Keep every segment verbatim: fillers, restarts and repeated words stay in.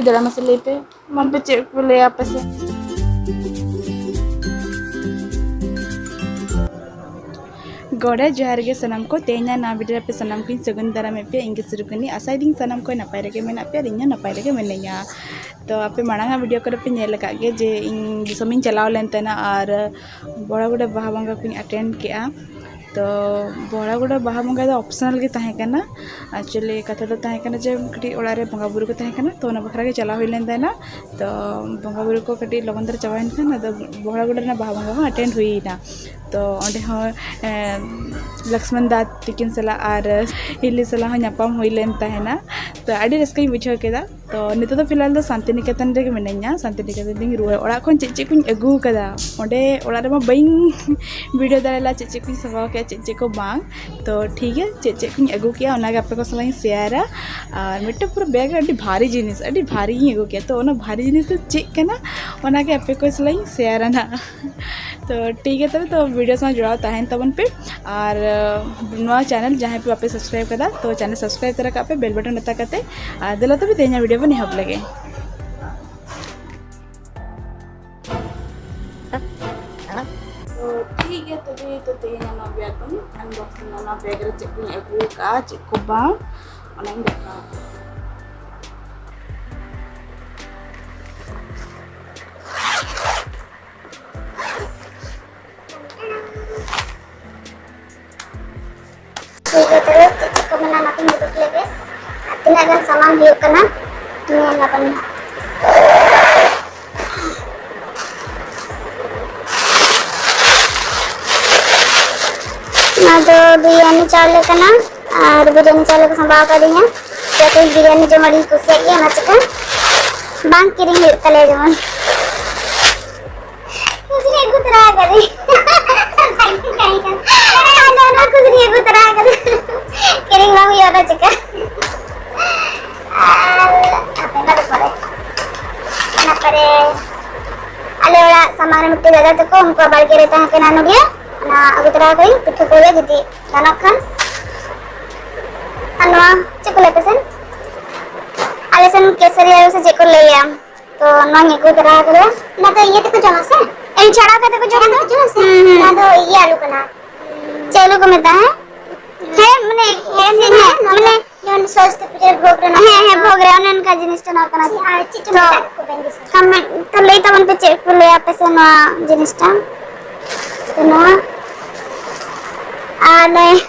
ᱫᱮᱞᱟ ᱢᱟᱥᱮ ᱞᱟᱹᱭ ᱯᱮ, ᱢᱟ ᱯᱮ ᱪᱮᱫ ᱠᱚ ᱞᱟᱹᱭᱟ ᱟᱯᱮ ᱥᱮᱫ? ᱜᱚᱰᱟ ᱡᱚᱦᱟᱨ ᱜᱮ ᱥᱟᱱᱟᱢ ᱠᱚ᱾ ᱛᱮᱦᱮᱧᱟᱜ ᱱᱟᱣᱟ ᱵᱷᱤᱰᱤᱭᱳ ᱨᱮ ᱟᱯᱮ ᱥᱟᱱᱟᱢ ᱠᱚᱧ ᱥᱟᱹᱜᱩᱱ ᱫᱟᱨᱟᱢᱮᱫ ᱯᱮᱭᱟ᱾ ᱤᱧ ᱜᱮ ᱥᱩᱨᱩᱠᱩᱱᱤ᱾ ᱟᱥᱟᱭᱮᱫᱟᱹᱧ ᱥᱟᱱᱟᱢ ᱠᱚ ᱱᱟᱯᱟᱭ ᱨᱮᱜᱮ ᱢᱮᱱᱟᱜ ᱯᱮᱭᱟ ᱟᱨ ᱤᱧ ᱦᱚᱸ ᱱᱟᱯᱟᱭ ᱨᱮᱜᱮ ᱢᱤᱱᱟᱹᱧᱟ᱾ ᱛᱚ ᱟᱯᱮ ᱢᱟᱲᱟᱝ ᱟᱜ ᱵᱷᱤᱰᱤᱭᱳ ᱠᱚᱨᱮ ᱯᱮ ᱧᱮᱞ ᱟᱠᱟᱫ ᱜᱮ ᱡᱮ ᱤᱧ ᱫᱤᱥᱚᱢᱤᱧ ᱪᱟᱞᱟᱣ ᱞᱮᱱ ᱛᱟᱦᱮᱱᱟ ᱟᱨ ᱵᱚᱲᱟᱜᱚᱰᱟ ᱵᱟᱦᱟ ᱵᱚᱸᱜᱟ ᱠᱚᱧ ᱟᱴᱮᱱᱰ ᱠᱮᱜᱼᱟ᱾ ᱛᱚ ᱵᱚᱲᱟᱜᱚᱰᱟ ᱵᱟᱦᱟ ᱵᱚᱸᱜᱟ ᱫᱚ ᱚᱯᱥᱚᱱᱟᱞ ᱜᱮ ᱛᱟᱦᱮᱸ ᱠᱟᱱᱟ᱾ ᱮᱠᱪᱩᱭᱮᱞᱤ ᱠᱟᱛᱷᱟ ᱫᱚ ᱛᱟᱦᱮᱸ ᱠᱟᱱᱟ ᱡᱮ ᱠᱟᱹᱴᱤᱡ ᱚᱲᱟᱜ ᱨᱮ ᱵᱚᱸᱜᱟ ᱵᱩᱨᱩ ᱠᱚ ᱛᱟᱦᱮᱸ ᱠᱟᱱᱟ, ᱛᱚ ᱚᱱᱟ ᱵᱟᱠᱷᱨᱟ ᱜᱮ ᱪᱟᱞᱟᱣ ᱦᱩᱭ ᱞᱮᱱ ᱛᱟᱦᱮᱱᱟ᱾ ᱛᱚ ᱵᱚᱸᱜᱟ ᱵᱩᱨᱩ ᱠᱚ ᱠᱟᱹᱴᱤᱡ ᱞᱚᱜᱚᱱ ᱫᱷᱟᱨᱟ ᱪᱟᱵᱟᱭᱮᱱ ᱠᱷᱟᱱ ᱟᱫᱚ ᱵᱚᱲᱟᱜᱚᱰᱟ ᱨᱮᱱᱟᱜ ᱵᱟᱦᱟ ᱵᱚᱸᱜᱟ ᱦᱚᱸ ᱟᱴᱮᱱᱰ ᱦᱩᱭᱱᱟ᱾ ᱛᱚ ᱚᱸᱰᱮ ᱦᱚᱸ ᱮᱸ, ᱞᱚᱠᱥᱢᱚᱱ ᱫᱟ ᱛᱤᱠᱤᱱ ᱥᱟᱞᱟᱜ ᱟᱨ ᱦᱤᱞᱤ ᱥᱟᱞᱟᱜ ᱦᱚᱸ ᱧᱟᱯᱟᱢ ᱦᱩᱭ ᱞᱮᱱ ᱛᱟᱦᱮᱱᱟ᱾ ᱛᱚ ᱟᱹᱰᱤ ᱨᱟᱹᱥᱠᱟᱹᱧ ᱵᱩᱡᱷᱟᱹᱣ ᱠᱮᱫᱟ᱾ ᱛᱚ ᱱᱤᱛᱚᱜ ᱫᱚ ᱯᱷᱤᱞᱦᱟᱞ ᱫᱚ ᱥᱟᱱᱛᱤᱱᱤᱠᱮᱛᱚᱱ ᱨᱮᱜᱮ ᱢᱤᱱᱟᱹᱧᱟ᱾ ᱥᱟᱱᱛᱤᱱᱤᱠᱮᱛᱚᱱ ᱨᱤᱧ ᱨᱩᱣᱟᱹᱲ, ᱚᱲᱟᱜ ᱠᱷᱚᱱ ᱪᱮᱫ ᱪᱮᱫ ᱠᱚᱧ ᱟᱹᱜᱩ ᱟᱠᱟᱫᱟ, ᱚᱸᱰᱮ ᱚᱲᱟᱜ ᱨᱮᱢᱟ ᱵᱟᱹᱧ ᱵᱷᱤᱰᱤᱭᱳ ᱫᱟᱲᱮ ᱞᱮᱫᱟ ᱪᱮᱫ ᱪᱮᱫ ᱠᱚᱧ ᱥᱟᱯᱷᱟ ᱠᱮᱫᱟ, ᱪᱮᱫ ᱪᱮᱫ ᱠᱚ ᱵᱟᱝ᱾ ᱛᱚ ᱴᱷᱤᱠ ᱜᱮᱭᱟ, ᱪᱮᱫ ᱪᱮᱫ ᱠᱚᱧ ᱟᱹᱜᱩ ᱠᱮᱜᱼᱟ ᱚᱱᱟᱜᱮ ᱟᱯᱮ ᱠᱚ ᱥᱟᱞᱟᱜ ᱤᱧ ᱥᱮᱭᱟᱨᱟ᱾ ᱟᱨ ᱢᱤᱫᱴᱮᱱ ᱯᱩᱨᱟᱹ ᱵᱮᱜᱽ ᱨᱮ ᱟᱹᱰᱤ ᱵᱷᱟᱨᱤ ᱡᱤᱱᱤᱥ, ᱟᱹᱰᱤ ᱵᱷᱟᱨᱤ ᱜᱤᱧ ᱟᱹᱜᱩ ᱠᱮᱜᱼᱟ᱾ ᱛᱚ ᱚᱱᱟ ᱵᱷᱟᱨᱤ ᱡᱤᱱᱤᱥ ᱫᱚ ᱪᱮᱫ ᱠᱟᱱᱟ ᱚᱱᱟᱜᱮ ᱟᱯᱮ ᱠᱚ ᱥᱟᱞᱟᱜ ᱤᱧ ᱥᱮᱭᱟᱨᱟ ᱱᱟᱦᱟᱜ᱾ ᱛᱚ ᱴᱷᱤᱠ ᱜᱮᱭᱟ ᱛᱚᱵᱮ, ᱛᱚ ᱵᱷᱤᱰᱤᱭᱳ ᱥᱟᱶ ᱡᱚᱲᱟᱣ ᱛᱟᱦᱮᱱ ᱛᱟᱵᱚᱱ ᱯᱮ᱾ ᱟᱨ ᱱᱚᱣᱟ ᱪᱮᱱᱮᱞ ᱡᱟᱦᱟᱸᱭ ᱯᱮ ᱵᱟᱯᱮ ᱥᱟᱵᱥᱠᱨᱟᱭᱤᱵ ᱠᱟᱫᱟ, ᱛᱚ ᱪᱮᱱᱮᱞ ᱥᱟᱵᱥᱠᱨᱟᱭᱤᱵ ᱛᱚᱨᱟ ᱠᱟᱜ ᱯᱮ, ᱵᱮᱞ ᱵᱟᱴᱚᱱ ᱚᱛᱟ ᱠᱟᱛᱮ᱾ ᱟᱨ ᱫᱮᱞᱟ ᱛᱚᱵᱮ ᱛᱮᱦᱮᱧᱟᱜ ᱵᱷᱤᱰᱤᱭᱳ ᱵᱚᱱ ᱮᱦᱚᱵ ᱞᱮᱜᱮ᱾ ᱛᱚ ᱴᱷᱤᱠ ᱜᱮᱭᱟ ᱛᱚᱵᱮ, ᱛᱚ ᱛᱮᱦᱮᱧᱟᱜ ᱱᱚᱣᱟ ᱵᱮᱜᱽ ᱵᱚᱱ ᱟᱱᱵᱚᱠᱥᱤᱝᱟ᱾ ᱱᱚᱣᱟ ᱵᱮᱜᱽ ᱨᱮ ᱪᱮᱫ ᱠᱚᱧ ᱟᱹᱜᱩ ᱟᱠᱟᱫᱼᱟ, ᱪᱮᱫ ᱠᱚ ᱵᱟᱝ, ᱚᱱᱟᱧ ᱫᱮᱠᱷᱟᱣ ᱟᱯᱮᱭᱟ᱾ ᱴᱷᱤᱠ ᱜᱮᱭᱟ ᱛᱚᱵᱮ, ᱪᱮᱫ ᱪᱮᱫ ᱠᱚ ᱢᱮᱱᱟᱜᱼᱟ ᱚᱱᱟ ᱠᱚᱧ ᱩᱫᱩᱜ ᱞᱮᱜᱮ᱾ ᱟᱨ ᱛᱤᱱᱟᱹᱜ ᱜᱟᱱ ᱥᱟᱢᱟᱱ ᱦᱩᱭᱩᱜ ᱠᱟᱱᱟ ᱧᱮᱞ ᱟᱵᱚᱱ ᱱᱟᱦᱟᱜ᱾ ᱱᱚᱣᱟ ᱫᱚ ᱵᱤᱨᱭᱟᱱᱤ ᱪᱟᱣᱞᱮ ᱠᱟᱱᱟ ᱟᱨ ᱵᱤᱨᱭᱟᱱᱤ ᱪᱟᱣᱞᱮ ᱠᱚ ᱥᱟᱸᱵᱟᱣ ᱟᱠᱟᱫᱤᱧᱟ᱾ ᱡᱮᱦᱮᱛᱩ ᱵᱤᱨᱭᱟᱱᱤ ᱡᱚᱢ ᱟᱹᱰᱤᱧ ᱠᱩᱥᱤᱭᱟᱜ ᱜᱮᱭᱟ, ᱚᱱᱟ ᱪᱤᱠᱟᱹ ᱵᱟᱝ ᱠᱤᱨᱤᱧ ᱦᱩᱭᱩᱜ ᱛᱟᱞᱮᱭᱟ ᱡᱮᱢᱚᱱ᱾ ᱠᱷᱩᱪᱨᱟᱹ ᱟᱹᱜᱩ ᱛᱚᱨᱟ ᱟᱠᱟᱫᱟᱹᱧ᱾ ᱟᱫᱚ ᱚᱱᱟ ᱠᱷᱩᱪᱨᱟᱹ ᱟᱹᱜᱩ ᱛᱚᱨᱟ ᱟᱠᱟᱫᱟᱹᱧ᱾ ᱠᱤᱨᱤᱧ ᱵᱟᱝ ᱦᱩᱭᱩᱜᱼᱟ, ᱚᱱᱟ ᱪᱤᱠᱟᱹ? ᱟᱨ ᱦᱟᱯᱮ, ᱚᱱᱟ ᱫᱚ ᱯᱚᱨᱮ᱾ ᱚᱱᱟ ᱯᱚᱨᱮ ᱟᱞᱮ ᱚᱲᱟᱜ ᱥᱟᱢᱟᱝ ᱨᱮ ᱢᱤᱫᱴᱮᱡ ᱫᱟᱫᱟ ᱛᱟᱠᱚ, ᱩᱱᱠᱩᱣᱟᱜ ᱵᱟᱲᱜᱮ ᱨᱮ ᱛᱟᱦᱮᱸ ᱠᱟᱱᱟ ᱱᱚᱰᱮ, ᱚᱱᱟ ᱟᱹᱜᱩ ᱛᱚᱨᱟ ᱟᱠᱟᱫᱟᱹᱧ, ᱯᱤᱴᱷᱟᱹ ᱠᱚ ᱦᱩᱭᱩᱜᱼᱟ ᱡᱩᱫᱤ ᱜᱟᱱᱚᱜ ᱠᱷᱟᱱ᱾ ᱟᱨ ᱱᱚᱣᱟ ᱪᱮᱫ ᱠᱚ ᱞᱟᱹᱭᱟ ᱯᱮᱥᱮ? ᱟᱞᱮ ᱥᱮᱱ ᱠᱮᱥᱟᱨᱤᱭᱟ ᱥᱮ ᱪᱮᱫ ᱠᱚ ᱞᱟᱹᱭᱟ, ᱛᱚ ᱱᱚᱣᱟᱧ ᱟᱹᱜᱩ ᱛᱚᱨᱟ ᱟᱠᱟᱫᱟ᱾ ᱚᱱᱟ ᱫᱚ ᱤᱭᱟᱹ ᱛᱮᱠᱚ ᱡᱚᱢᱟ ᱥᱮ? ᱮᱢ ᱪᱷᱟᱲᱟᱣ ᱠᱟᱛᱮ ᱠᱚ ᱡᱚᱢᱟ ᱛᱚ? ᱦᱩᱸ, ᱦᱩᱸ᱾ ᱚᱱᱟ ᱫᱚ ᱤᱭᱟᱹ ᱟᱹᱞᱩ ᱠᱟᱱᱟ᱾ ᱪᱮᱫ ᱟᱹᱞᱩ ᱠᱚ ᱢᱮᱛᱟᱜᱼᱟ? ᱦᱮᱸ, ᱢᱟᱱᱮ, ᱦᱮᱸ, ᱦᱮᱸ, ᱢᱟᱱᱮ, ᱡᱮᱢᱚᱱ ᱥᱚᱨᱚᱥᱚᱛᱤ ᱯᱩᱡᱟᱹ ᱨᱮ ᱵᱷᱳᱜᱽ ᱨᱮ ᱚᱱᱟ ᱦᱮᱸ, ᱦᱮᱸ, ᱠᱚ ᱵᱷᱳᱜᱽ ᱨᱮ ᱚᱱᱮ ᱚᱱᱠᱟ ᱡᱤᱱᱤᱥ ᱴᱟ ᱱᱚᱣᱟ ᱠᱟᱱᱟ᱾ ᱟᱨ ᱪᱮᱫ ᱪᱚᱝ ᱛᱚ, ᱢᱮᱛᱟᱜ ᱠᱚ ᱵᱮᱱ ᱫᱤᱥᱟᱹ? ᱠᱷᱟᱱ ᱢᱮ, ᱛᱚ ᱞᱟᱹᱭ ᱛᱟᱵᱚᱱ ᱯᱮ ᱪᱮᱫ ᱠᱚ ᱞᱟᱹᱭᱟ ᱟᱯᱮ ᱥᱮᱫ ᱱᱚᱣᱟ ᱡᱤᱱᱤᱥ ᱴᱟ? ᱛᱚ ᱱᱚᱣᱟ ᱟᱨ ᱱᱚᱜᱼᱚᱭ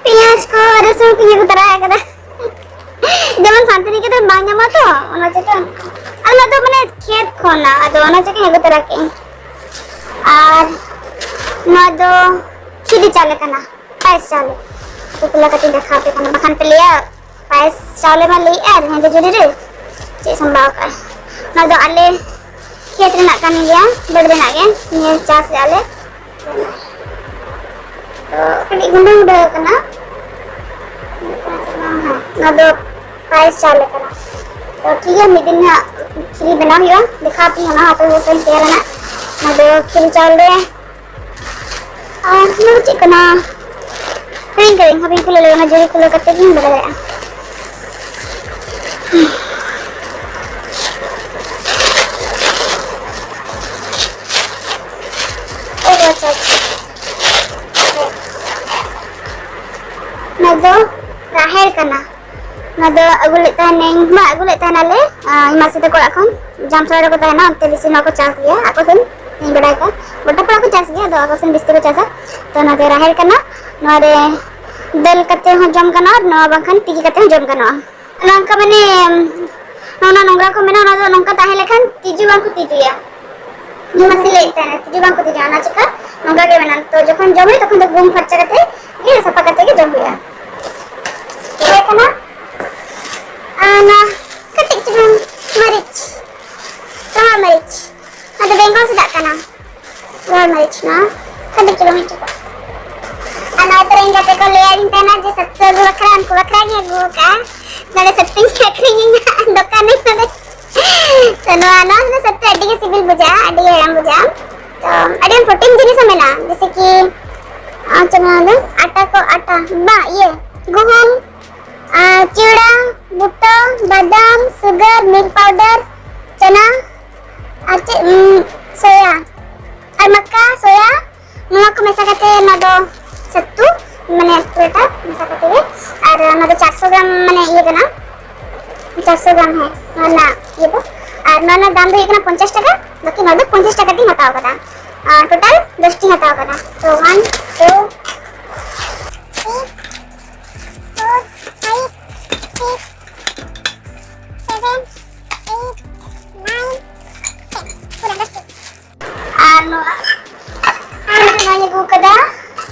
ᱯᱮᱸᱭᱟᱡᱽ ᱠᱚ, ᱨᱟᱹᱥᱩᱱ ᱠᱚᱧ ᱟᱹᱜᱩ ᱛᱚᱨᱟ ᱟᱠᱟᱫᱟ᱾ ᱡᱮᱢᱚᱱ ᱥᱟᱱᱛᱤᱱᱤᱠᱮᱛᱚᱱ ᱵᱟᱝ ᱧᱟᱢᱚᱜᱼᱟ ᱛᱚ, ᱚᱱᱟ ᱪᱤᱠᱟᱹ᱾ ᱟᱨ ᱱᱚᱣᱟ ᱫᱚ ᱢᱟᱱᱮ ᱠᱷᱮᱛ ᱠᱷᱚᱱᱟᱜ, ᱟᱫᱚ ᱚᱱᱟ ᱪᱤᱠᱟᱹᱧ ᱟᱹᱜᱩ ᱛᱚᱨᱟ ᱠᱮᱫᱼᱟ᱾ ᱟᱨ ᱱᱚᱣᱟ ᱫᱚ ᱠᱷᱤᱨᱤ ᱪᱟᱣᱞᱮ ᱠᱟᱱᱟ, ᱯᱟᱭᱮᱥ ᱪᱟᱣᱞᱮ᱾ ᱟᱹᱜᱩ ᱠᱚ ᱞᱮᱠᱟᱛᱮᱧ ᱫᱮᱠᱷᱟᱣ ᱟᱯᱮ ᱠᱟᱱᱟ, ᱵᱟᱠᱷᱟᱱ ᱯᱮ ᱞᱟᱹᱭᱟ ᱯᱟᱭᱮᱥ ᱪᱟᱣᱞᱮ ᱢᱟ ᱞᱟᱹᱭᱮᱫᱼᱟ ᱧᱤᱫᱟᱹ ᱡᱩᱨᱤ ᱨᱮ ᱪᱮᱫ ᱥᱟᱢᱵᱟᱣ ᱠᱟᱜᱼᱟᱭ᱾ ᱱᱚᱣᱟ ᱫᱚ ᱟᱞᱮ ᱠᱷᱮᱛ ᱨᱮᱱᱟᱜ ᱠᱟᱱ ᱜᱮᱭᱟ, ᱵᱟᱹᱫᱽ ᱨᱮᱱᱟᱜ ᱜᱮ, ᱱᱤᱭᱟᱹ ᱪᱟᱥ ᱞᱮᱜᱼᱟ ᱞᱮ᱾ ᱛᱚ ᱠᱟᱹᱴᱤᱡ ᱜᱩᱸᱰᱟᱹ ᱜᱩᱸᱰᱟᱹ ᱟᱠᱟᱱᱟ᱾ ᱚᱱᱟ ᱫᱚ ᱯᱟᱭᱮᱥ ᱪᱟᱣᱞᱮ ᱠᱟᱱᱟ᱾ ᱛᱚ ᱴᱷᱤᱠ ᱜᱮᱭᱟ, ᱢᱤᱫ ᱫᱤᱱ ᱦᱟᱸᱜ ᱠᱷᱤᱨᱤ ᱵᱮᱱᱟᱣ ᱦᱩᱭᱩᱜᱼᱟ, ᱫᱮᱠᱷᱟᱣ ᱟᱯᱮ ᱦᱟᱸᱜ ᱚᱱᱟ ᱦᱚᱸ ᱛᱮᱭᱟᱨᱟ ᱱᱟᱜ᱾ ᱚᱱᱟ ᱫᱚ ᱠᱷᱤᱨᱤ ᱪᱟᱣᱞᱮ᱾ ᱟᱨ ᱱᱚᱣᱟ ᱪᱮᱫ ᱠᱟᱱᱟ? ᱦᱤᱲᱤᱧ ᱠᱟᱹᱫᱟᱹᱧ, ᱦᱟᱯᱮᱧ ᱠᱷᱩᱞᱟᱹᱣ ᱞᱮᱜᱮ, ᱚᱱᱟ ᱡᱩᱨᱤ ᱠᱷᱩᱞᱟᱹᱣ ᱠᱟᱛᱮ ᱜᱤᱧ ᱵᱟᱲᱟᱭ ᱫᱟᱲᱮᱭᱟᱜᱼᱟ᱾ ᱚ, ᱟᱪᱪᱷᱟ, ᱟᱪᱪᱷᱟ᱾ ᱱᱚᱣᱟ ᱫᱚ ᱨᱟᱦᱮᱲ ᱠᱟᱱᱟ᱾ ᱱᱚᱣᱟ ᱫᱚ ᱟᱹᱜᱩ ᱞᱮᱫ ᱛᱟᱦᱮᱱᱟᱹᱧ, ᱵᱟᱝ, ᱟᱹᱜᱩ ᱞᱮᱫ ᱛᱟᱦᱮᱱᱟᱞᱮ, ᱟᱸ, ᱤᱧ ᱢᱟᱥᱤ ᱛᱟᱠᱚ ᱚᱲᱟᱜ ᱠᱷᱚᱱ, ᱡᱟᱢᱥᱚᱲᱟ ᱨᱮᱠᱚ ᱛᱟᱦᱮᱱᱟ, ᱚᱱᱛᱮ ᱵᱮᱥᱤ ᱱᱚᱣᱟ ᱠᱚ ᱪᱟᱥ ᱜᱮᱭᱟ ᱟᱠᱚ ᱥᱮᱱ, ᱤᱧ ᱵᱟᱰᱟᱭ ᱠᱟᱜᱼᱟ᱾ ᱜᱚᱴᱟ ᱯᱟᱲᱟ ᱠᱚ ᱪᱟᱥ ᱜᱮᱭᱟ, ᱟᱫᱚ ᱟᱠᱚ ᱥᱮᱱ ᱵᱮᱥᱤ ᱠᱚ ᱪᱟᱥᱟ᱾ ᱛᱚ ᱱᱚᱣᱟ ᱫᱚ ᱨᱟᱦᱮᱲ ᱠᱟᱱᱟ, ᱱᱚᱣᱟ ᱨᱮ ᱫᱟᱹᱞ ᱠᱟᱛᱮ ᱦᱚᱸ ᱡᱚᱢ ᱜᱟᱱᱚᱜᱼᱟ, ᱟᱨ ᱱᱚᱣᱟ ᱵᱟᱝᱠᱷᱟᱱ ᱛᱤᱠᱤ ᱠᱟᱛᱮ ᱦᱚᱸ ᱡᱚᱢ ᱜᱟᱱᱚᱜᱼᱟ᱾ ᱱᱚᱝᱠᱟ ᱢᱟᱱᱮ, ᱚᱱᱟ ᱱᱚᱝᱨᱟ ᱠᱚ ᱢᱮᱱᱟᱜᱼᱟ, ᱚᱱᱟ ᱫᱚ ᱱᱚᱝᱠᱟ ᱛᱟᱦᱮᱸ ᱞᱮᱠᱷᱟᱱ ᱛᱤᱡᱩ ᱵᱟᱝᱠᱚ ᱛᱤᱡᱩᱭᱟ᱾ ᱤᱧ ᱢᱟᱥᱮ ᱞᱟᱹᱭᱮᱫ ᱛᱟᱦᱮᱱᱟ, ᱛᱤᱡᱩ ᱵᱟᱝᱠᱚ ᱛᱤᱡᱩᱭᱟ, ᱚᱱᱟ ᱪᱤᱠᱟ ᱱᱚᱝᱠᱟ ᱜᱮ ᱢᱮᱱᱟᱜᱼᱟ᱾ ᱛᱚ ᱡᱚᱠᱷᱚᱱ ᱡᱚᱢ ᱦᱩᱭᱩᱜᱼᱟ, ᱛᱚᱠᱷᱚᱱ ᱫᱚ ᱜᱩᱢ ᱯᱷᱟᱨᱪᱟ ᱠᱟᱛᱮ ᱜᱮ ᱥᱟᱯᱷᱟ ᱠᱟᱛᱮ ᱜᱮ ᱡᱚᱢ ᱦᱩᱭᱩᱜᱼᱟ᱾ ᱛᱟᱦᱮᱸ ᱠᱟᱱᱟ᱾ ᱟᱨ ᱚᱱᱟ ᱠᱟᱹᱴᱤᱡ ᱪᱩᱞᱩᱝ ᱢᱟᱹᱨᱤᱪ, ᱨᱚᱦᱚᱲ ᱢᱟᱹᱨᱤᱪ, ᱚᱱᱟ ᱫᱚ ᱵᱮᱝᱜᱚᱞ ᱥᱮᱫᱟᱜ ᱠᱟᱱᱟ᱾ ᱨᱚᱦᱚᱲ ᱢᱟᱹᱨᱤᱪ ᱱᱚᱣᱟ ᱠᱟᱹᱴᱤᱡ ᱪᱩᱞᱩᱝ ᱤᱧ ᱪᱚᱯᱟᱜ᱾ ᱟᱨ ᱱᱚᱣᱟ ᱛᱚᱨᱟ ᱤᱧ ᱜᱟᱛᱮ ᱠᱚ ᱞᱟᱹᱭ ᱟᱹᱫᱤᱧ ᱛᱟᱦᱮᱱᱟ ᱡᱮ ᱥᱟᱹᱛᱩ ᱟᱹᱜᱩ ᱵᱟᱠᱷᱨᱟ, ᱩᱱᱠᱩ ᱵᱟᱠᱷᱨᱟ ᱜᱤᱧ ᱟᱹᱜᱩ ᱟᱠᱟᱫᱼᱟ᱾ ᱱᱚᱰᱮ ᱥᱟᱹᱛᱩᱧ ᱟᱹᱠᱷᱨᱤᱧ ᱤᱧ ᱦᱟᱸᱜ ᱫᱚᱠᱟᱱ ᱨᱮ ᱱᱚᱰᱮ᱾ ᱛᱚ ᱱᱚᱣᱟ, ᱱᱚᱣᱟ ᱫᱚ ᱥᱟᱹᱛᱩ ᱟᱹᱰᱤ ᱜᱮ ᱥᱤᱵᱤᱞ ᱵᱩᱡᱷᱟᱹᱜᱼᱟ, ᱟᱹᱰᱤ ᱜᱮ ᱦᱮᱲᱮᱢ ᱵᱩᱡᱷᱟᱹᱜᱼᱟ᱾ ᱛᱚ ᱟᱹᱰᱤ ᱜᱟᱱ ᱯᱨᱳᱴᱤᱱ ᱡᱤᱱᱤᱥ ᱦᱚᱸ ᱢᱮᱱᱟᱜᱼᱟ, ᱡᱮᱭᱥᱮ ᱠᱤ, ᱟᱨ ᱪᱮᱫ ᱱᱚᱣᱟ ᱫᱚ? ᱟᱴᱟ ᱠᱚ, ᱟᱴᱟ, ᱵᱟᱝ, ᱤᱭᱟᱹ, ᱜᱩᱦᱩᱢ, ᱟᱨ ᱪᱤᱣᱲᱟ, ᱵᱩᱴᱟᱹ, ᱵᱟᱫᱟᱢ, ᱥᱩᱜᱟᱨ, ᱢᱤᱞᱠ ᱯᱟᱣᱰᱟᱨ, ᱪᱟᱱᱟ, ᱟᱨ ᱪᱮᱫ, ᱩᱸ, ᱥᱚᱭᱟ, ᱟᱨ ᱢᱟᱠᱟ, ᱥᱚᱭᱟ, ᱱᱚᱣᱟ ᱠᱚ ᱢᱮᱥᱟ ᱠᱟᱛᱮ ᱱᱚᱣᱟ ᱫᱚ ᱥᱟᱹᱛᱛᱩ, ᱢᱟᱱᱮ ᱯᱩᱨᱟᱹᱴᱟ ᱢᱮᱥᱟ ᱠᱟᱛᱮ ᱜᱮ᱾ ᱟᱨ ᱱᱚᱣᱟ ᱫᱚ ᱪᱟᱨᱥᱚ ᱜᱨᱟᱢ ᱢᱟᱱᱮ ᱤᱭᱟᱹ ᱠᱟᱱᱟ, ᱪᱟᱨᱥᱚ ᱜᱨᱟᱢ, ᱦᱮᱸ, ᱱᱚᱣᱟ ᱨᱮᱱᱟᱜ ᱤᱭᱟᱹ ᱫᱚ᱾ ᱟᱨ ᱱᱚᱣᱟ ᱨᱮᱱᱟᱜ ᱫᱟᱢ ᱫᱚ ᱦᱩᱭᱩᱜ ᱠᱟᱱᱟ ᱯᱚᱧᱪᱟᱥ ᱴᱟᱠᱟ, ᱵᱟᱠᱤ ᱱᱚᱣᱟ ᱫᱚ ᱯᱚᱧᱪᱟᱥ ᱴᱟᱠᱟ ᱛᱤᱧ ᱦᱟᱛᱟᱣ ᱠᱟᱫᱟ᱾ ᱟᱨ ᱴᱳᱴᱟᱞ ᱫᱚᱥ ᱴᱤᱧ ᱦᱟᱛᱟᱣ ᱠᱟᱫᱟ᱾ ᱛᱚ, one, two, three, four, five, six, seven, eight, nine, ten. ᱯᱩᱨᱟᱹ ᱫᱚᱥ ᱴᱤ᱾ ᱟᱨ ᱱᱚᱣᱟ, ᱟᱨ ᱱᱚᱣᱟᱧ ᱟᱹᱜᱩ ᱠᱟᱫᱟ᱾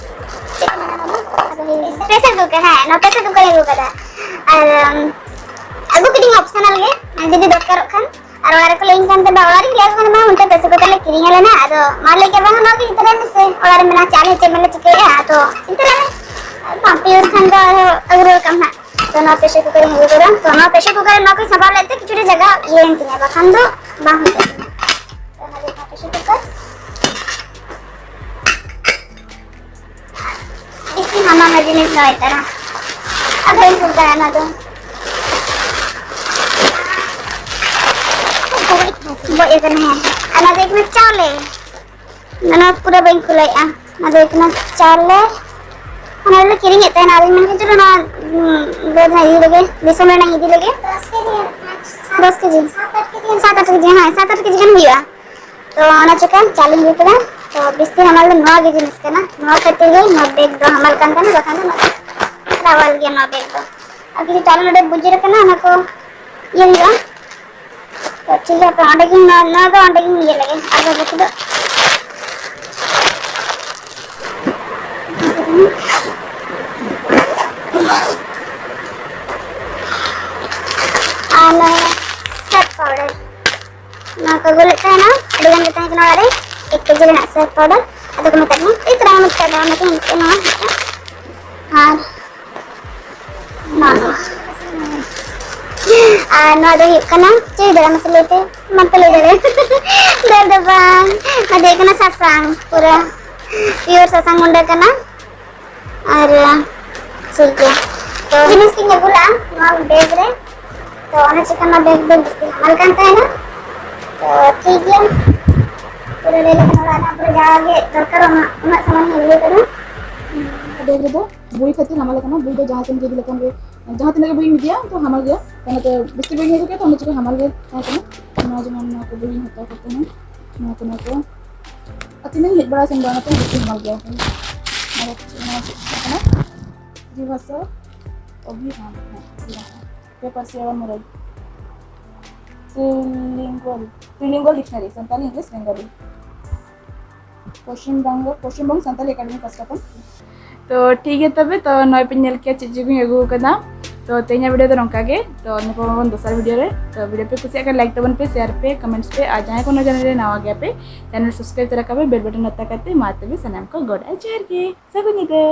ᱪᱮᱫ ᱠᱚ ᱢᱮᱱᱟ ᱱᱚᱣᱟ ᱫᱚ? ᱯᱨᱮᱥᱟᱨ ᱠᱩᱠᱟᱨ, ᱦᱮᱸ, ᱱᱚᱣᱟ ᱯᱨᱮᱥᱟᱨ ᱠᱩᱠᱟᱨᱤᱧ ᱟᱹᱜᱩ ᱠᱟᱫᱟ᱾ ᱟᱨ, ᱩᱢ, ᱟᱹᱜᱩ ᱠᱤᱫᱤᱧ ᱚᱯᱥᱚᱱᱟᱞ ᱜᱮ, ᱡᱩᱫᱤ ᱫᱚᱨᱠᱟᱨᱚᱜ ᱠᱷᱟᱱ᱾ ᱟᱨ ᱚᱲᱟᱜ ᱨᱮᱠᱚ ᱞᱟᱹᱭᱟᱹᱧ ᱠᱟᱱ ᱛᱟᱦᱮᱸᱱᱟ, ᱚᱲᱟᱜ ᱨᱮᱧ ᱞᱟᱹᱭ ᱟᱠᱚ ᱠᱟᱱᱟ, ᱢᱟ ᱚᱱᱛᱮ ᱯᱨᱮᱥᱟᱨ ᱠᱩᱠᱟᱨ ᱞᱮ ᱠᱤᱨᱤᱧ ᱟᱞᱮ ᱱᱟᱜ᱾ ᱟᱫᱚ ᱢᱟ ᱞᱟᱹᱭ ᱠᱮᱫ, ᱵᱟᱝ, ᱱᱚᱣᱟ ᱜᱮ ᱤᱫᱤ ᱛᱚᱨᱟᱭ ᱢᱮᱥᱮ, ᱚᱲᱟᱜ ᱨᱮ ᱢᱮᱱᱟᱜᱼᱟ, ᱪᱟ ᱞᱮ ᱪᱮᱫ ᱢᱮᱞᱮ ᱪᱤᱠᱟᱹᱭᱟ, ᱟᱫᱚ ᱤᱫᱤ ᱛᱚᱨᱟᱭ ᱢᱮ᱾ ᱵᱟᱝ ᱯᱮ ᱤᱭᱩᱡᱽ ᱠᱷᱟᱱ ᱫᱚ ᱟᱨᱦᱚᱸ ᱟᱹᱜᱩ ᱨᱩᱣᱟᱹᱲ ᱠᱟᱜ ᱢᱮ ᱱᱟᱜ᱾ ᱛᱚ ᱱᱚᱣᱟ ᱯᱨᱮᱥᱟᱨ ᱠᱩᱠᱟᱨ ᱤᱧ ᱟᱹᱜᱩ ᱠᱟᱫᱟ᱾ ᱛᱚ ᱱᱚᱣᱟ ᱯᱨᱮᱥᱟᱨ ᱠᱩᱠᱟᱨ ᱨᱮ ᱱᱚᱣᱟ ᱠᱚᱧ ᱥᱟᱢᱵᱟᱣ ᱞᱮᱫ ᱛᱮ ᱠᱤᱪᱷᱩᱴᱟ ᱡᱟᱭᱜᱟ ᱤᱭᱟᱹᱭᱮᱱ ᱛᱤᱧᱟ, ᱵᱟᱠᱷᱟᱱ ᱫᱚ ᱵᱟᱝ ᱦᱩᱭ ᱠᱚᱜ ᱛᱤᱧᱟ᱾ ᱛᱚ ᱚᱱᱟ ᱫᱚ ᱱᱚᱣᱟ ᱯᱨᱮᱥᱟᱨ ᱠᱩᱠᱟᱨ᱾ ᱤᱥᱤᱱ ᱦᱟᱢᱟᱞ ᱡᱤᱱᱤᱥ ᱫᱚ ᱦᱩᱭᱩᱜ ᱠᱟᱱᱟ᱾ ᱟᱫᱚ ᱤᱧ ᱠᱩᱞ ᱠᱟᱱᱟ ᱚᱱᱟ ᱫᱚ᱾ ᱵᱚᱡ ᱟᱠᱟᱱᱟ, ᱦᱮᱸ᱾ ᱚᱱᱟ ᱫᱚ ᱦᱩᱭᱩᱜ ᱠᱟᱱᱟ ᱪᱟᱣᱞᱮ᱾ ᱚᱱᱟ ᱯᱩᱨᱟᱹ ᱵᱟᱹᱧ ᱠᱷᱩᱞᱟᱹᱣᱮᱫᱼᱟ᱾ ᱚᱱᱟ ᱫᱚ ᱦᱩᱭᱩᱜ ᱠᱟᱱᱟ ᱪᱟᱣᱞᱮ᱾ ᱚᱱᱟ ᱫᱚᱞᱮ ᱠᱤᱨᱤᱧᱮᱫ ᱛᱟᱦᱮᱱᱟ, ᱟᱫᱚᱧ ᱢᱮᱱ ᱠᱮᱫᱟ, "ᱪᱚᱞᱚ ᱱᱚᱣᱟ, ᱩᱸ, ᱵᱟᱹᱫᱽ ᱨᱮᱱᱟᱜ ᱤᱫᱤ ᱞᱮᱜᱮ, ᱫᱤᱥᱚᱢ ᱨᱮᱱᱟᱜ ᱤᱫᱤ ᱞᱮᱜᱮ᱾" ᱫᱚᱥ ᱠᱮᱡᱤ᱾ ᱥᱟᱛ ᱟᱴ ᱠᱮᱡᱤ, ᱦᱮᱸ, ᱥᱟᱛ ᱟᱴ ᱠᱮᱡᱤ ᱜᱟᱱ ᱦᱩᱭᱩᱜᱼᱟ᱾ ᱛᱚ ᱚᱱᱟ ᱪᱤᱠᱟᱹ ᱪᱟᱣᱞᱮᱧ ᱟᱹᱜᱩ ᱠᱮᱫᱟ᱾ ᱛᱚ ᱵᱮᱥᱤ ᱦᱟᱢᱟᱞ ᱫᱚ ᱱᱚᱣᱟ ᱜᱮ ᱡᱤᱱᱤᱥ ᱠᱟᱱᱟ, ᱱᱚᱣᱟ ᱠᱷᱟᱹᱛᱤᱨ ᱜᱮ ᱱᱚᱣᱟ ᱵᱮᱜᱽ ᱫᱚ ᱦᱟᱢᱟᱞ ᱠᱟᱱ ᱛᱟᱦᱮᱱᱟ, ᱵᱟᱠᱷᱟᱱ ᱫᱚ ᱱᱚᱣᱟ ᱨᱟᱣᱟᱞ ᱜᱮᱭᱟ ᱱᱚᱣᱟ ᱵᱮᱜᱽ ᱫᱚ᱾ ᱟᱨ ᱡᱩᱫᱤ ᱪᱟᱣᱞᱮ ᱱᱚᱰᱮ ᱵᱩᱡᱩᱨ ᱟᱠᱟᱱᱟ, ᱚᱱᱟ ᱠᱚ ᱤᱭᱟᱹ ᱦᱩᱭᱩᱜᱼᱟ᱾ ᱛᱚ ᱴᱷᱤᱠ ᱜᱮᱭᱟ, ᱛᱚ ᱚᱸᱰᱮ ᱜᱤᱧ, ᱱᱚᱣᱟ, ᱱᱚᱣᱟ ᱫᱚ ᱚᱸᱰᱮ ᱜᱤᱧ ᱤᱭᱟᱹ ᱞᱮᱜᱮ, ᱟᱨ ᱵᱟᱠᱤ ᱫᱚ ᱟᱨ ᱱᱚᱣᱟ ᱥᱟᱨᱯ ᱯᱟᱣᱰᱟᱨ᱾ ᱱᱚᱣᱟ ᱠᱚ ᱟᱹᱜᱩ ᱞᱮᱫ ᱛᱟᱦᱮᱱᱟ, ᱟᱹᱰᱤ ᱜᱟᱱ ᱜᱮ ᱛᱟᱦᱮᱸ ᱠᱟᱱᱟ ᱚᱲᱟᱜ ᱨᱮ, ᱮᱠ ᱠᱮᱡᱤ ᱨᱮᱱᱟᱜ ᱥᱟᱨᱯ ᱯᱟᱣᱰᱟᱨ᱾ ᱟᱫᱚ ᱠᱚ ᱢᱮᱛᱟᱫᱤᱧᱟ, ᱤᱧ ᱛᱚᱨᱟ ᱢᱮᱛᱟᱫ ᱫᱚ, ᱚᱱᱟᱛᱮ ᱢᱤᱫᱴᱮᱱ ᱱᱚᱣᱟ ᱢᱤᱫᱴᱮᱱ᱾ ᱟᱨ ᱱᱚᱣᱟ ᱫᱚ, ᱟᱨ ᱱᱚᱣᱟ ᱫᱚ ᱦᱩᱭᱩᱜ ᱠᱟᱱᱟ, ᱪᱮᱫ ᱫᱟᱲᱮ ᱢᱟᱥᱮ ᱞᱟᱹᱭ ᱯᱮ, ᱵᱟᱝ ᱯᱮ ᱞᱟᱹᱭ ᱫᱟᱲᱮᱭᱟᱜᱼᱟ᱾ ᱫᱟᱹᱞ ᱫᱚ ᱵᱟᱝ, ᱱᱚᱣᱟ ᱫᱚ ᱦᱩᱭᱩᱜ ᱠᱟᱱᱟ ᱥᱟᱥᱟᱝ, ᱯᱩᱨᱟᱹ ᱯᱤᱭᱳᱨ ᱥᱟᱥᱟᱝ ᱜᱩᱸᱰᱟᱹ ᱠᱟᱱᱟ᱾ ᱟᱨ ᱴᱷᱤᱠ ᱜᱮᱭᱟ, ᱡᱤᱱᱤᱥ ᱜᱤᱧ ᱟᱹᱜᱩ ᱞᱟᱜᱼᱟ ᱱᱚᱣᱟ ᱵᱮᱜᱽ ᱨᱮ᱾ ᱛᱚ ᱚᱱᱟ ᱪᱤᱠᱟᱹ ᱱᱚᱣᱟ ᱵᱮᱜᱽ ᱫᱚ ᱡᱟᱹᱥᱛᱤ ᱦᱟᱢᱟᱞ ᱠᱟᱱ ᱛᱟᱦᱮᱱᱟ᱾ ᱛᱚ ᱴᱷᱤᱠ ᱜᱮᱭᱟ, ᱯᱩᱨᱟᱹ ᱞᱟᱹᱭ ᱞᱮᱠᱷᱟᱱ ᱚᱲᱟᱜ ᱨᱮᱱᱟᱜ ᱯᱩᱨᱟᱹ ᱡᱟᱦᱟᱸ ᱜᱮ ᱫᱚᱨᱠᱟᱨᱚᱜ ᱚᱱᱟ ᱩᱱᱟᱹᱜ ᱥᱟᱢᱟᱱ ᱤᱧ ᱟᱹᱜᱩ ᱠᱟᱫᱟ᱾ ᱵᱮᱜᱽ ᱨᱮᱫᱚ ᱵᱳᱭ ᱠᱷᱟᱹᱛᱤᱨ ᱦᱟᱢᱟᱞ ᱟᱠᱟᱱᱟ, ᱵᱳᱭ ᱫᱚ ᱡᱟᱦᱟᱸ ᱛᱤᱱ ᱤᱫᱤ ᱞᱮᱠᱷᱟᱱ ᱜᱮ, ᱡᱟᱦᱟᱸ ᱛᱤᱱᱟᱹᱜ ᱜᱮ ᱵᱳᱭᱤᱧ ᱤᱫᱤᱭᱟ ᱛᱚ ᱦᱟᱢᱟᱞ ᱜᱮᱭᱟ᱾ ᱚᱱᱟᱛᱮ ᱵᱮᱥᱤ ᱵᱳᱭᱤᱧ ᱟᱹᱜᱩ ᱠᱮᱫᱟ ᱛᱚ ᱚᱱᱟ ᱪᱤᱠᱟᱹ ᱦᱟᱢᱟᱞ ᱜᱮ ᱛᱟᱦᱮᱸ ᱠᱟᱱᱟ᱾ ᱱᱚᱣᱟ ᱡᱮᱢᱚᱱ ᱱᱚᱣᱟ ᱠᱚ ᱵᱳᱭᱤᱧ ᱦᱟᱛᱟᱣ ᱠᱟᱛᱮ ᱦᱚᱸ ᱱᱚᱣᱟ ᱠᱚ ᱱᱚᱣᱟ ᱠᱚ ᱟᱨ ᱛᱤᱱᱟᱹᱜ ᱤᱧ ᱦᱮᱡ ᱵᱟᱲᱟ ᱥᱮᱱ ᱵᱟᱲᱟ ᱠᱟᱛᱮ ᱵᱮᱥᱤ ᱦᱟᱢᱟᱞ ᱜᱮᱭᱟ᱾ ᱱᱚᱣᱟ ᱫᱚ ᱪᱮᱫ ᱠᱟᱱᱟ? ᱯᱨᱤᱵᱷᱟᱥᱟ ᱚᱵᱷᱤᱨᱟᱢ, ᱦᱮᱸ, ᱚᱵᱷᱤᱨᱟᱢ᱾ ᱯᱮ ᱯᱟᱹᱨᱥᱤ ᱟᱵᱟᱨ ᱢᱩᱨᱟᱹᱭ᱾ Trilingual, trilingual dictionary, Santali, English, Bengali. Paschim Banga, Paschim Banga Santali academy ᱯᱟᱥᱴᱟ ᱠᱷᱚᱱ᱾ ᱛᱚ ᱴᱷᱤᱠ ᱜᱮᱭᱟ ᱛᱚᱵᱮ, ᱛᱚ ᱱᱚᱜᱼᱚᱭ ᱯᱮ ᱧᱮᱞ ᱠᱮᱭᱟ ᱪᱮᱫ ᱪᱮᱫ ᱠᱚᱧ ᱟᱹᱜᱩ ᱟᱠᱟᱫᱟ᱾ ᱛᱚ ᱛᱮᱦᱮᱧᱟᱜ ᱵᱷᱤᱰᱤᱭᱳ ᱫᱚ ᱱᱚᱝᱠᱟ ᱜᱮ᱾ ᱛᱚ ᱧᱟᱯᱟᱢ ᱟᱵᱚᱱ ᱫᱚᱥᱟᱨ ᱵᱷᱤᱰᱤᱭᱳ ᱨᱮ᱾ ᱛᱚ ᱵᱷᱤᱰᱤᱭᱳ ᱯᱮ ᱠᱩᱥᱤᱭᱟᱜ ᱠᱷᱟᱱ ᱞᱟᱭᱤᱠ ᱛᱟᱵᱚᱱ ᱯᱮ, ᱥᱮᱭᱟᱨ ᱯᱮ, ᱠᱚᱢᱮᱱᱴᱥ ᱯᱮ, ᱟᱨ ᱡᱟᱦᱟᱸᱭ ᱠᱚ ᱱᱚᱣᱟ ᱪᱮᱱᱮᱞ ᱨᱮ ᱱᱟᱣᱟ ᱜᱮᱭᱟ ᱯᱮ, ᱪᱮᱱᱮᱞ ᱥᱟᱵᱥᱠᱨᱟᱭᱤᱵ ᱛᱚᱨᱟ ᱠᱟᱜ ᱯᱮ, ᱵᱮᱞ ᱵᱟᱴᱚᱱ ᱚᱛᱟ ᱠᱟᱛᱮ᱾ ᱢᱟ ᱛᱚᱵᱮ ᱥᱟᱱᱟᱢ ᱠᱚ ᱜᱚᱰ ᱟᱨ ᱡᱚᱦᱟᱨ ᱜᱮ, ᱥᱟᱹᱜᱩᱱ ᱧᱤᱫᱟᱹ᱾